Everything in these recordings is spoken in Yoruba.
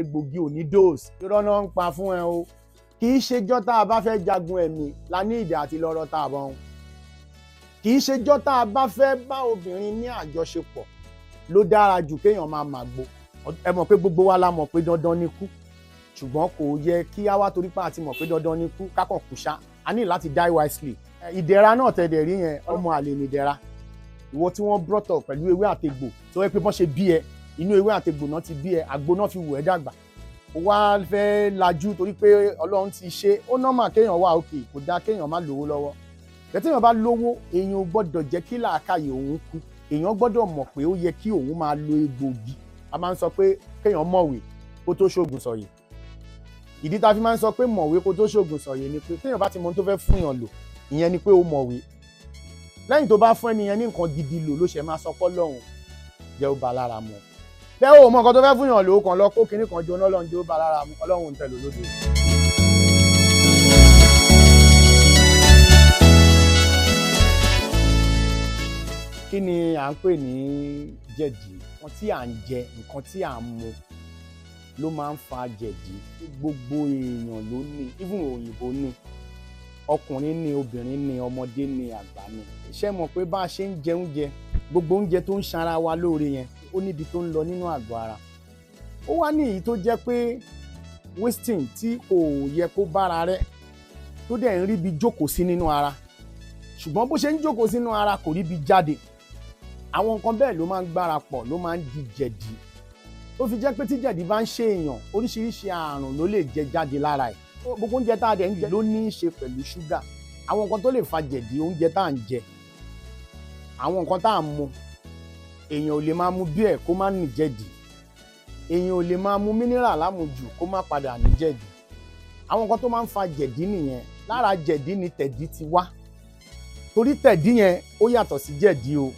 Egbògi ò ní dose. Irọ́ náà ń pa fún ẹ o. Kì í ṣe jọ́ tá a bá fẹ́ jagun ẹ̀mí la ní ìdí àti lọ́rọ́ tá a bọ̀ ń. Kì í ṣe jọ́ tá a bá fẹ́ bá obìnrin ní àjọṣepọ̀ ló dára jù kéèyàn máa màgbo. Ẹ mọ̀ pé gbogbo wa la mọ̀ pé dandan ni kú, ṣùgbọ́n kò yẹ kí á wá torí pé a ti mọ̀ pé dandan ni kú kákàn kù ṣá. A ní láti die wisely. Ìdẹ̀ra náà tẹ̀dẹ̀ rí yẹn, ọmọ àlè ní ìdẹ̀ra. Ìwọ tí wọ́n brought up pẹ̀lú ewé àtegbò, tó yẹ pé bọ́n ṣe bí ẹ, inú ewé àtegbò náà ti bí ẹ, àgbo náà fi wù ẹ́ dàgbà, ó wá fẹ́ lajú torí pé Ọlọ́run ti ṣe ó normal kéèyàn wà òkè. Kò dáa kéèyàn má lówó lọ́wọ́. Tẹ́tí èèyàn bá lówó, èèyàn ò gbọ́dọ̀ jẹ́ kí làákàyè òun kú. Èèyàn gbọ́dọ̀ mọ̀ pé ó yẹ kí òun máa lo egbògi. A máa ń sọ pé kéèyàn mọ̀wé kó tó ṣoògùn sọ̀yè. Ìdí tá a fi máa ń sọ pé mọ̀wé kó tó ṣoògùn sọ̀yè ni pé téèyàn bá ti mọ ohun tó fẹ́ fún yàn lò, ìyẹn ni pé ó mọ̀wé. Lẹ́yìn tó bá fún ẹni yẹn ní nǹkan gidi lò, ló ṣe máa sọ pé Ọlọ́run jẹ́ ó ba lára mu. Bẹ́ẹ̀ o mọ nǹkan tó fẹ́ fún yàn lò, ó kàn lọ kó kinní kan jóná, Ọlọ́run jẹ́ ó ba lára mu, Ọlọ́run ń tẹ̀lé lóde. Kí ni à ń pè ní jẹ̀dí? Nǹkan tí à ń jẹ, nǹkan tí à ń mu ló máa ń fa jẹ̀dí. Gbogbo èèyàn ló ní, even òyìnbó ní, ọkùnrin ní, obìnrin ní, ọmọdé ní, àgbà ní. Ṣé mọ̀ pé bá a ṣe ń jẹ oúnjẹ, gbogbo oúnjẹ tó ń ṣara wa lóore yẹn, ó níbi tó ń lọ nínú àgọ́ ara. Ó wá ní èyí tó jẹ́ pé wasting tí kò yẹ kó bára rẹ̀, tó dẹ̀ ń ríbi jókòó sí nínú ara, ṣùgbọ́n bó ṣe ń jókòó sínú ara, kò ríbi jáde. Àwọn nǹkan bẹ́ẹ̀ ló máa ń gbára pọ̀, ló máa ń di jẹ̀dí. Ó fi jẹ́ pé tí jẹ̀dí bá ń ṣe èèyàn, oríṣiríṣi àrùn ló lè jẹ jáde lára ẹ̀. Gbogbo oúnjẹ tá a dẹ̀ ń jẹ ló ní í ṣe pẹ̀lú ṣúgà. Àwọn nǹkan tó lè fa jẹ̀dí: oúnjẹ tá à ń jẹ, àwọn nǹkan tá à ń mu. Èèyàn ò lè máa mu bíẹ̀ kó má ní jẹ̀dí. Èèyàn ò lè máa mu mineral lámujù kó má padà ní jẹ̀dí. Àwọn nǹkan tó máa ń fa jẹ̀dí nìyẹn. Lára jẹ̀dí ni tẹ̀dí ti wá, torí tẹ̀dí yẹn, ó yàtọ̀ sí jẹ̀dí o.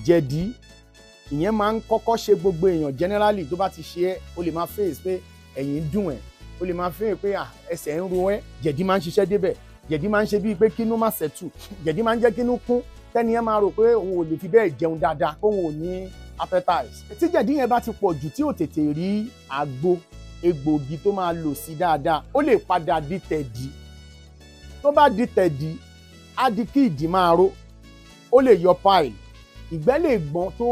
Jẹ̀dí ìyẹn máa ń kọ́kọ́ ṣe gbogbo èèyàn generally. Tó bá ti ṣe ẹ́, ó lè máa face pé ẹ̀yìn ń dùn ẹ́, ó lè máa face pé ẹsẹ̀ ń ro ẹ́. Jẹ̀dí máa ń ṣiṣẹ́ débẹ̀. Jẹ̀dí máa ń ṣe bíi pé kínú má settle. Jẹ̀dí máa ń jẹ́ kínú kún, tẹ́ni yẹn máa rò pé òun ò lè fi bẹ́ẹ̀ jẹun dáadáa, òun ò ní appetite. Tí jẹ̀dí yẹn bá ti pọ̀ jù, tí ò tètè rí àgbo egbògi tó máa lò sí dáadáa, ó lè padà di tẹ̀dí. Tó bá di tẹ̀dí, á di kí ìdí máa ró, ó lè yọ pile, ìgbẹ́ lè gbọ́n tó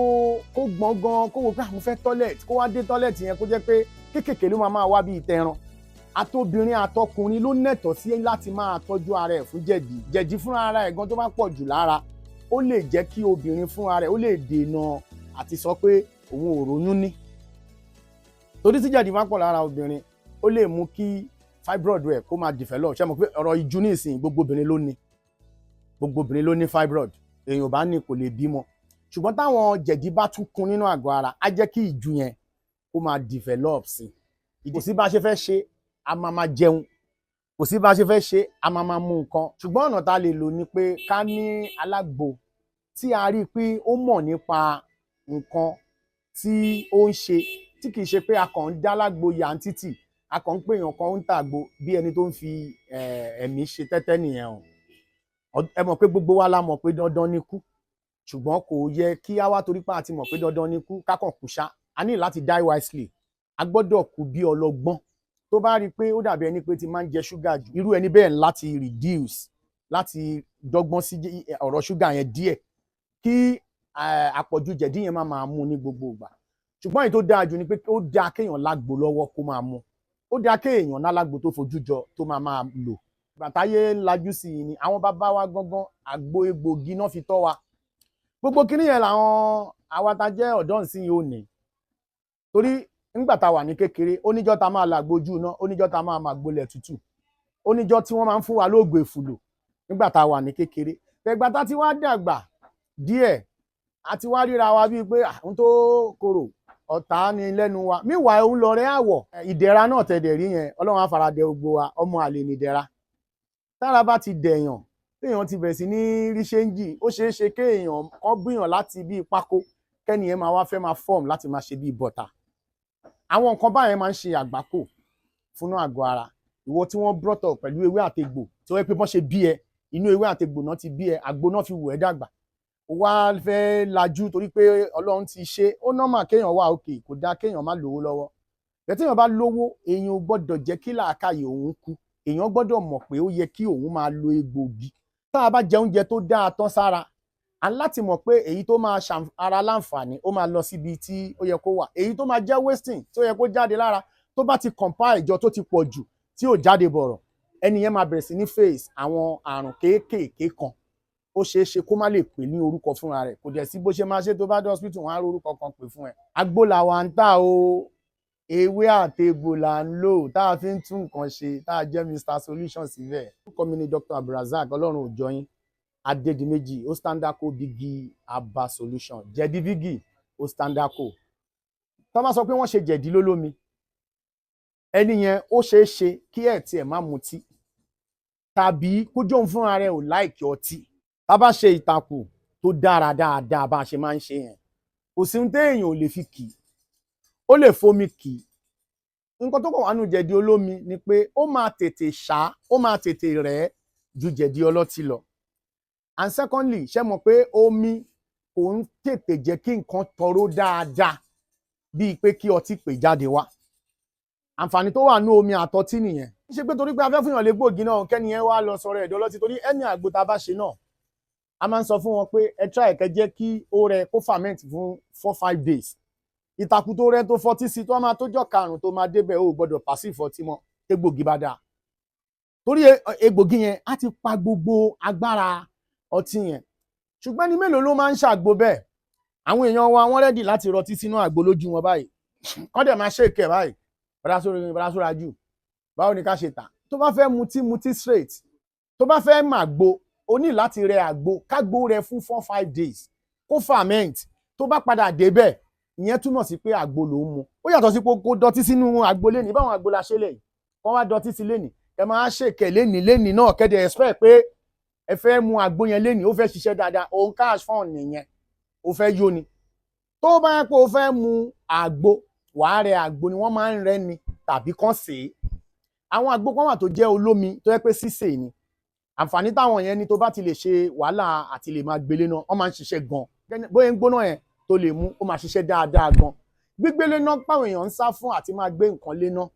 kó gbọ́n gan, kó wo pé àwọn fẹ́ toilet, kó wá dé toilet yẹn, kó jẹ́ pé kékèké ló máa máa wá bíi tẹran. Àtobìnrin àtọkùnrin ló nẹ̀tọ́ sí láti máa tọ́jú ara ẹ̀ fún jẹ̀dí. Jẹ̀dí fúnra ara ẹ̀ gan, tó bá pọ̀ jù lára, ó lè jẹ́ kí obìnrin fúnra rẹ̀, ó lè dènà àti sọ pé òun ò róyún ní, torí tí jẹ̀dí bá pọ̀ lára obìnrin, ó lè mú kí fibroid rẹ̀ kó máa develop. Ṣé mọ̀ pé ọ̀rọ̀ ìjú ní ìsìn, gbogbo obìnrin ló ní, gbogbo obìnrin ló ní fibroid. Èèyàn bá ní kò lè bímọ, ṣùgbọ́n táwọn jẹ̀dí bá tún kún nínú àgọ́ ara, á jẹ́ kí ìjú yẹn kó máa develop sí i. Kò sí bá a ṣe fẹ́ ṣe, a máa máa jẹun. Kò sí bá a ṣe fẹ́ ṣe, a máa máa mú nǹkan. Ṣùgbọ́n ọ̀nà tá a lè lò ni pé ká ní alágbo tí a rí i pé ó mọ̀ nípa nǹkan tí ó ń ṣe, tí kì í ṣe pé a kàn ń dá lágbo yà ń títì, a kàn ń pè èèyàn kan ń tàgbo bí ẹni tó ń fi ẹ̀mí ṣe tẹ́tẹ́ nìyẹn o. Ẹ mọ̀ pé gbogbo wa la mọ̀ pé dandan ni kú, ṣùgbọ́n kò yẹ kí á wá torí pé a ti mọ̀ pé dandan ni kú kákàn kú ṣá. A ní láti die wisely. A gbọ́dọ̀ kú bí ọlọ́gbọ́n. Tó bá rí i pé ó dàbí ẹni pé ti máa ń jẹ ṣúgà jù, irú ẹni bẹ́ẹ̀ láti reduce, láti dọ́gbọ́n sí ọ̀rọ̀ ṣúgà yẹn díẹ̀, kí àpọ̀jù jẹ̀dí yẹn má máa mú ní gbogbo ìgbà. Ṣùgbọ́n èyí tó dáa jù ni pé ó dáa kéèyàn lágbo lọ́wọ́ kó máa mu. Ó dáa kéèyàn nálágbo tó fojú jọ tó máa máa lò. Bàtáyé ń lajú sí i ni àwọn bàbá wa gangan, àgbo egbògi náà fi tọ́ wa. Gbogbo kinní yẹn làwọn àwa tá jẹ́ ọ̀dọ́ ìsìn yìí ò ní, torí nígbà tá a wà ní kékeré, ó níjọ́ tá máa làgbo ojú iná, ó níjọ́ tá máa máa gbolẹ̀ tútù, ó níjọ́ tí wọ́n máa ń fún wa lóògùn èfùlò nígbà tá a wà ní kékeré. Pẹ̀gbà tá ti wá dàgbà díẹ̀, a ti wá ríra wa bíi pé ohun tó korò ọ̀tá ni lẹ́nu wa. Míwàá òun lọ rẹ́ àwọ̀. Ìdẹ̀ra náà tẹ̀dẹ̀ rí yẹn, Ọlọ́run á fara dẹ gbogbo wa. Ọmọ àlè nìdẹ̀ra. Tára bá ti dẹ̀yàn, téèyàn ti bẹ̀rẹ̀ sí ní rí change, ó ṣeé ṣe kéèyàn kọ́ gbìyàn láti bíi pákó, kẹ́niyẹn máa wá fẹ́ máa form láti máa ṣe bíi bọ̀tà. Àwọn nǹkan báyẹn máa ń ṣe àgbákò fúnú àgọ́ ara. Ìwọ tí wọ́n brought up pẹ̀lú ewé àtegbò, tí wọ́n pé bọ́n ṣe bí ẹ, inú ewé àtegbò náà ti bí ẹ, àgbo náà fi wù ẹ́ dàgbà. Ó wá fẹ́ lajú torí pé Ọlọ́run ti ṣe ó normal kéèyàn wà òkè. Kò dáa kéèyàn má lówó lọ́wọ́ bẹ́ẹ̀. Téèyàn bá lówó, èèyàn ò gbọ́dọ̀ jẹ́ kí làákàyè òun kú. Èèyàn gbọ́dọ̀ mọ̀ pé ó yẹ kí òun máa lo egbògi. Tá a bá jẹ oúnjẹ tó dáa tán sára, à ń láti mọ̀ pé èyí tó máa ara láǹfààní, ó máa lọ síbi tí ó yẹ kó wà. Èyí tó máa jẹ́ wasting, tó yẹ kó jáde lára, tó bá ti compile jọ, tó ti pọ̀ jù, tí ò jáde bọ̀rọ̀, ẹni yẹn máa bẹ̀rẹ̀ sí ní face àwọn àrùn kéékèèké kan. Ó ṣeé ṣe kó má lè pè ní orúkọ fúnra rẹ̀. Kò dẹ̀ sí bó ṣe máa ṣe, tó bá dé hospital, wọn á rí orúkọ kan pè fún ẹ. Àgbo làwa ń tà o, ewé àtegbò là ń lò tá a fi ń tún nǹkan ṣe, tá a jẹ́ Mr Solution síbẹ̀. Orúkọ mi ni Dr. Abdulrasaq Ọlọ́run Òjọyín Adédìméjì Ostandako Bigi Aba Solution, Jẹ̀dí Bigi Ostandako. Tó bá sọ pé wọ́n ṣe jẹ̀dí lólómi, ẹni yẹn, ó ṣeé ṣe kí ẹ̀ tiẹ̀ má mutí tàbí kójú òun fúnra rẹ̀ ò like ọtí. Tá a bá ṣe ìtàkùn tó dára dáadáa, bá a ṣe máa ń ṣe yẹn, kò sí ohun téèyàn ò lè fi kì í. Ó lè fomi kì í. Nǹkan tó kàn wá nù jẹ̀dí olómi ni pé ó máa tètè ṣá, ó máa tètè rẹ̀ ju jẹ̀dí ọlọ́tí lọ. And secondly, ṣé mọ̀ pé omi kò ń tètè jẹ́ kí nǹkan tọrọ dáadáa bíi pé kí ọtí pè jáde wá? Àǹfààní tó wà ní omi àtọtí nìyẹn. Ṣe pé torí pé a fẹ́ fún yàn lé gbòógì náà, kẹ́ni yẹn wá lọ sọ̀rọ̀ ẹ̀dọ́ lọ́tí, torí ẹni àgbo tá a bá ṣe náà, a máa ń sọ fún wọn pé ẹ try kẹ́ jẹ́ kí ó rẹ, kó ferment fún 4-5 days. Ìtàkùn tó rẹ, tó fọtí sí, tó máa tójọ́ karùn-ún tó máa débẹ̀, ó gbọ́dọ̀ pàṣẹ ìfọtí mọ́ tégbògi bá dáa, torí egbògi yẹn á ti pa gbogbo agbára ọtí yẹn. Ṣùgbọ́n ní mélòó ló máa ń ṣàgbo bẹ́ẹ̀? Àwọn èèyàn wa, wọ́n ready láti rọtí sínú àgbo lójú wọn báyìí, kọ́ dẹ̀ máa shake ẹ̀ báyìí. Bàdá sórí, bàdá sóra jù. Báwo ni ká ṣe tà? Tó bá fẹ́ mutí, mutí straight. Tó bá fẹ́ màgbo, o ní láti rẹ àgbo, kágbo rẹ fún 4-5 days, kó ferment. Tó bá padà débẹ̀, ìyẹn túmọ̀ sí pé àgbo ló ń mu. Ó yàtọ̀ sí pé kó dọtí sínú àgbo lẹ́nìí. Báwọn àgbo la ṣe lẹ́yìn kó wá dọtí sí lẹ́nìí, ẹ máa shake lẹ́nìí lẹ́nìí náà, kẹ́dẹ̀ expect pé ẹ fẹ́ mu àgbo yẹn lẹ́nìí, ó fẹ́ ṣiṣẹ́ dáadáa. Òun cash fund nìyẹn, ó fẹ́ yó ni. Tó bá yẹ pé ó fẹ́ mu àgbo, wàá rẹ àgbo ni. Wọ́n máa ń rẹ ni tàbí kán sè é. Àwọn àgbo kan wà tó jẹ́ olómi, tó yẹ pé sísè ni. Àǹfààní táwọn yẹn ni, tó bá ti lè ṣe wàhálà àti lè máa gbélé náà, wọ́n máa ń ṣiṣẹ́ gan. Bóyá ń gbóná yẹn tó lè mú, ó máa ṣiṣẹ́ dáadáa gan. Gbígbélé náà, páwọn èèyàn ń sá fún àti máa gbé nǹkan lé náà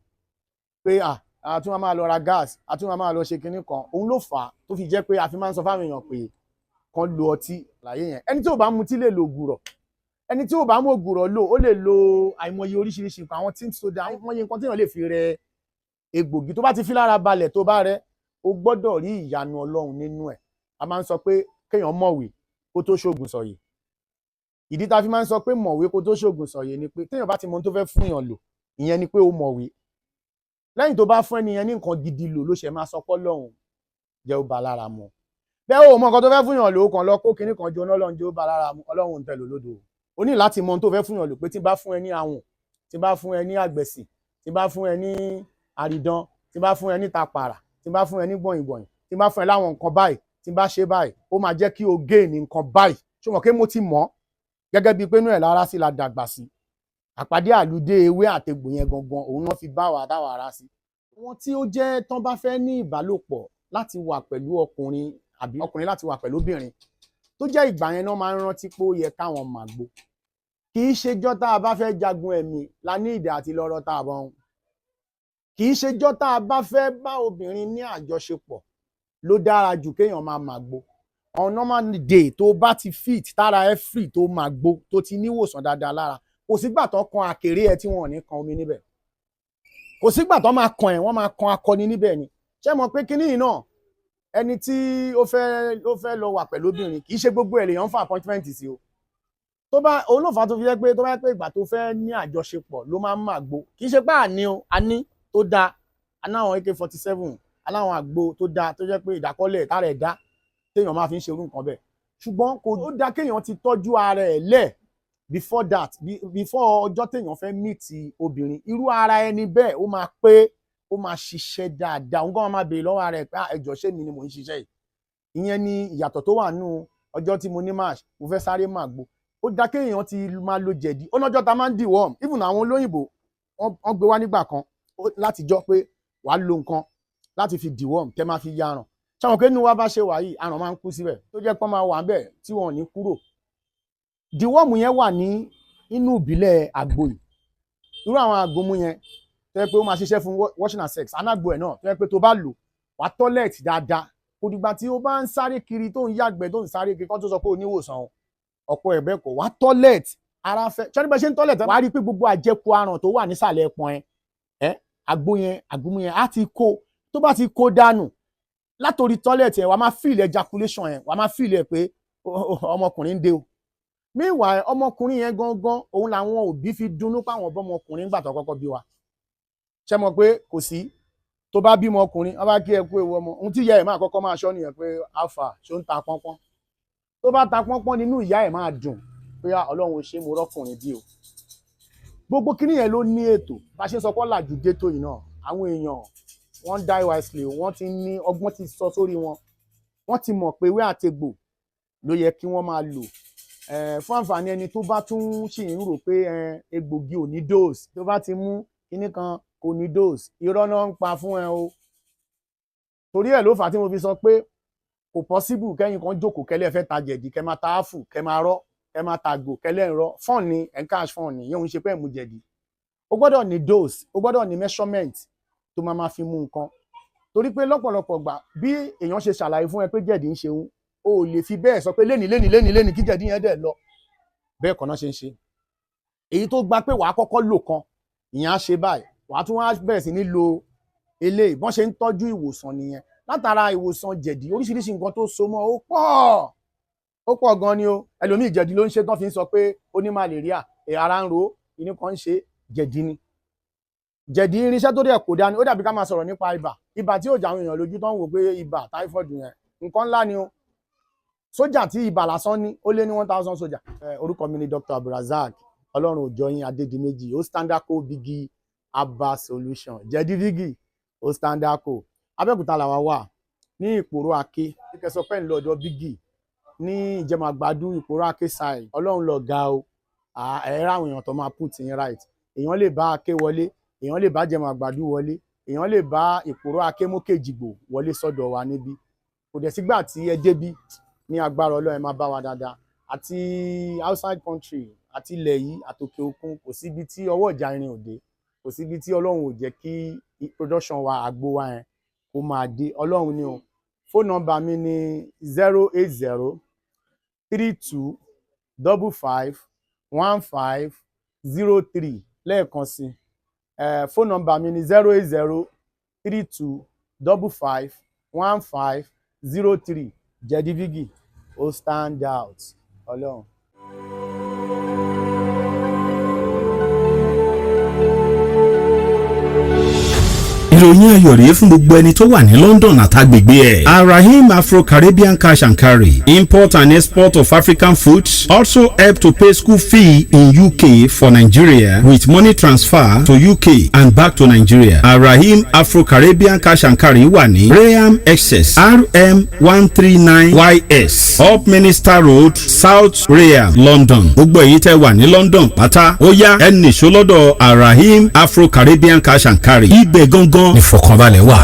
pé à àtún máa lọ ra gas, àtún máa lọ ṣe kinní kan, òun ló fà á tó fi jẹ́ pé a fi máa ń sọ fáwọn èèyàn pé kán lo ọtí láyé yẹn. Ẹni tí ò bá mutí lè lo ògùrọ̀. Ẹni tí ò bá mú ògùrọ̀ lò, ó lè lo àìmọye oríṣiríṣi nǹkan, àwọn tí ń soda, àìmọye nǹkan téèyàn lè fi rẹ egbògi. Tó bá ti fi lára balẹ̀, tó bá rẹ, o gbọ́dọ̀ rí ìyanu Ọlọ́run nínú ẹ̀. A máa ń sọ pé kéèyàn mọ̀wé kó tó ṣoògùn sọ̀yè. Ìdí tá a fi máa ń sọ pé mọ̀wé kó tó ṣoògùn sọ̀yè ni pé téèyàn bá ti mọ ohun tó fẹ́ fún yàn lò, ìyẹn ni pé ó mọ̀wé. Lẹ́yìn tó bá fún ẹni yẹn ní nǹkan gidi lò, ló ṣe máa sọ pé Ọlọ́run jẹ́ ó ba lára mu. Bẹ́ẹ̀ o mọ nǹkan tó fẹ́ fún yàn lò, ó kàn lọ kó kinní kan jóná, Ọlọ́run jẹ́ ó ba lára mu, Ọlọ́run ń tẹ̀lé lódò. O ní láti mọ ohun tó fẹ́ fún yàn lò, pé tí n bá fún ẹ ní ahùn, tí n bá fún ẹ ní àgbẹ̀sì, tí n bá fún ẹ ní àrídán, tí n bá fún ẹ ní tapàrà, tí n bá fún ẹ ní gbọ̀nyìngbọ̀nyìn, tí n bá fún ẹ láwọn nǹkan báyìí, tí n bá ṣe báyìí, ó máa jẹ́ kí o gain nǹkan báyìí. Ṣé o mọ̀ pé mo ti mọ̀ gẹ́gẹ́ bíi pé inú ẹ̀ lára sí la dàgbà sí? Àpàdé àlùdé ewé àtegbò yẹn gangan, òun náà fi bá wa táwa ara sí. Àwọn tí ó jẹ́ tán bá fẹ́ ní ìbálòpọ̀, láti wà pẹ̀lú ọkùnrin àbí ọkùnrin láti wà pẹ̀lú obìnrin, tó jẹ́ ìgbà yẹn náà máa ń rántí pé ó yẹ káwọn màgbo. Kì í ṣe jọ́ tá a bá fẹ́ jagun ẹ̀mí la ní ìdí àti lọ́rọ́ tá a bọ̀ ń. Kì í ṣe jọ́ tá a bá fẹ́ bá obìnrin ní àjọṣepọ̀ ló dára jù kéèyàn máa màgbo. On normal day, tó bá ti fit, tára ẹ free, tó màgbo, tó ti níwòsàn dáadáa lára, kò sígbà tó kan àkèré ẹ tí wọn ò ní kan omi níbẹ̀. Kò sígbà tó máa kan ẹ, wọ́n máa kan akọni níbẹ̀ ni. Ṣé mọ̀ pé kinní yìí náà, ẹni tí ó fẹ́ lọ wà pẹ̀lú obìnrin, kì í ṣe gbogbo ẹ̀ lèèyàn ń fa appointment sí o. Tó bá òun ló fà á tó fi jẹ́ pé tó bá yẹ pé ìgbà tó fẹ́ ní àjọṣepọ̀ ló máa ń màgbo. Kì í ṣe pé àní o, a ní tó dáa, aláwọn AK-47, aláwọn àgbo tó dáa, tó jẹ́ pé ìdákọ́lẹ̀ tára ẹ̀ dá, téèyàn máa fi ń ṣerú nǹkan bẹ́ẹ̀. Ṣùgbọ́n kò ó dáa kéèyàn ti tọ́jú ara ẹ̀ lẹ̀ before that, before ọjọ́ téèyàn fẹ́ meet obìnrin. Irú ara ẹni bẹ́ẹ̀, ó máa pé, ó máa ṣiṣẹ́ dáadáa. Òun gan máa béèrè lọ́wọ́ ara ẹ̀ pé, "Ah, ẹ jọ̀ọ́, ṣé mi ni mò ń ṣiṣẹ́ yìí?" Ìyẹn ni ìyàtọ̀ tó wà nínú ọjọ́ tí mo ní match, mo fẹ́ sáré màgbo. Ó dáa kéèyàn ti máa lo jẹ̀dí. Ó lọ́jọ́ ta máa ń deworm. Even àwọn olóyìnbó, wọ́n gbé wá nígbà kan látijọ́ pé wàá lo nǹkan láti fi deworm, tẹ́ máa fi yaràn. Ṣáwọn pé inú wa bá ṣe wà yìí, aràn máa ń kú síbẹ̀, tó jẹ́ pọ́n máa wà bẹ́ẹ̀ tí wọn ò ní kúrò. Deworm yẹn wà ní inú ìbílẹ̀ àgbo yìí. Irú àwọn àgbomu yẹn tó yẹ pé ó máa ṣiṣẹ́ fún washing and sex, anágbo ẹ̀ náà tó yẹ pé tó bá lò wà toilet dáadáa, kò dìgbà tí ó bá ń sáré kiri, tó ń yàgbẹ́, tó ń sáré kiri kó tó sọ pé oníwòsàn o. Ọ̀pọ̀ ẹ̀bẹ̀ kò wá toilet, ara fẹ́ ṣé nípa ṣe ń toilet, wàá rí i pé gbogbo àjẹkù aràn tó wà nísàlẹ̀ ẹpọ̀n ẹ, àgbo yẹn, àgbomu yẹn á ti kó. Tó bá ti kó dànù látòrí toilet yẹn, wàá máa feel ejaculation yẹn, wàá máa feel ẹ pé ọmọkùnrin ń dé o. Meanwhile, ọmọkùnrin yẹn gangan òun làwọn òbí fi dunnú páwọn bọ́mọkùnrin gbà tó kọ́kọ́ bí wa. Ṣé mọ̀ pé kò sí tó bá bímọ ọkùnrin, wọ́n bá kí ẹ kú ewu ọmọ, ohun tí ìyá ẹ̀ máa kọ́kọ́ máa ṣọ́ nìyẹn pé alpha ṣó ń ta pọ́npọ́n. Tó bá ta pọ́npọ́n, nínú ìyá ẹ̀ máa dùn pé, "Ah, Ọlọ́run ò ṣe, mo rọ́kùnrin bí o." Gbogbo kíní yẹn ló ní ètò. Bá ṣe ń sọ pé ọ̀làjú dé tó yìí náà, àwọn èèyàn wọ́n die wisely. Wọ́n ti ní ọgbọ́n ti sọ sórí wọn, wọ́n ti mọ̀ pé ewé àtegbò ló yẹ kí wọ́n máa lò. Fún àǹfààní ẹni tó bá tún ṣì ń rò pé egbògi ò ní dose, tó bá ti mú kinní kan kò ní dose, irọ́ náà ń pa fún ẹ o. Torí ẹ̀ ló fà á tí mo fi sọ pé kò possible kẹ́yìn kan jókòó kẹ́lẹ́ fẹ́ ta jẹ̀dí, kẹ́ máa ta áfù, kẹ́ máa rọ́, kẹ́ máa ta àgbò, kẹ́lẹ́ ń rọ́ fọ́ọ̀n ni ẹ̀ ń cash fọ́ọ̀n ni yóò ń ṣe pé ẹ̀ mú jẹ̀dí. O gbọ́dọ̀ ní dose, o gbọ́dọ̀ ní measurement tó máa fi mú nǹkan, torí pé lọ́pọ̀lọpọ̀ gbà, bí èèyàn ṣe ṣàlàyé fún ẹ pé jẹ̀dí ń ṣeun, o ò lè fi bẹ́ẹ̀ sọ pé léni léni léni léni kí jẹ̀dí yẹn dẹ̀ lọ. Bẹ́ẹ̀ kan náà ṣe ń ṣe. Èyí tó gba pé wàá kọ́kọ́ lò kan, ìyẹn á ṣe báyìí, wàá tún wá bẹ̀rẹ̀ sí ní lo eléyìí. Bọ́n ṣe ń tọ́jú ìwòsàn nìyẹn. Látara ìwòsàn jẹ̀dí, oríṣiríṣi nǹkan tó so mọ́ ó pọ̀, ó pọ̀ gan ni o. Ẹlòmíì, jẹ̀dí ló ń ṣe tán fi ń sọ pé ó ní malaria, ara ń ro, inú kan ń ṣe. Jẹ̀dí ni. Jẹ̀dí irinṣẹ́ tó dẹ̀ kó dání, ó dàbí ká máa sọ̀rọ̀ nípa ibà. Ibà tí ò jà àwọn èèyàn lójú tó ń wò pé ibà typhoid yẹn, nǹkan ńlá ni o. Sójà tí ibà lásán ní, ó lé ní 1,000 sójà. Orúkọ mi ni Dr. Abdulrasaq Ọlọ́run Òjọyìn Adédìméjì, ó standard co Bigi Herbal Solution, Jẹ̀dí Bigi ó standard co. Abẹ́òkúta làwa wà ní Ìpòrò Aké. Kẹsọ pé ń lọ ọ̀dọ̀ Bigi ní Ìjẹmàgbádù, Ìpòrò Aké side. Ọlọ́run lọ ga o, ẹ̀ẹ́rẹ́ àwọn èèyàn tó máa put in right. Èèyàn lè bá Aké wọlé, èèyàn lè bá Jẹmàgbádù wọlé, èèyàn lè bá Ìpòrò Aké Mókèjìgbò wọlé sọ́dọ̀ wa níbí. Kò dẹ̀ sígbà tí ẹ débí, ní agbára Ọlọ́run, ẹ máa bá wa dáadáa. Àti outside country, àti ilẹ̀ yìí, àtòkè òkun, kò síbi tí ọwọ́ ìjà irin ò dé, kò síbi tí Ọlọ́run ò jẹ́ kí production wa, àgbo wa yẹn kó máa dé. Ọlọ́run ni o. Phone number mi ni 08032551503. Lẹ́ẹ̀kan sí, phone number mi ni 08032551503. Jẹ̀dí Bigi ó stand out. Ọlọ́run. Ìròyìn ayọ̀ rèé fún gbogbo ẹni tó wà ní London àtàgbègbè ẹ̀. Arahim Afro-Caribbean Cash and Carry, import and export of African foods, also help to pay school fee in UK for Nigeria with money transfer to UK and back to Nigeria. Arahim Afro-Caribbean Cash and Carry wà ní Rainham, Essex, RM139 YS, Upminster Road, South Rainham, London. Gbogbo èyí tẹ́ wà ní London pátá, ó yá, ẹ nìṣó lọ́dọ̀ Arahim Afro-Caribbean Cash and Carry. Ibẹ̀ gangan ìfọ̀kànbalẹ̀ wà.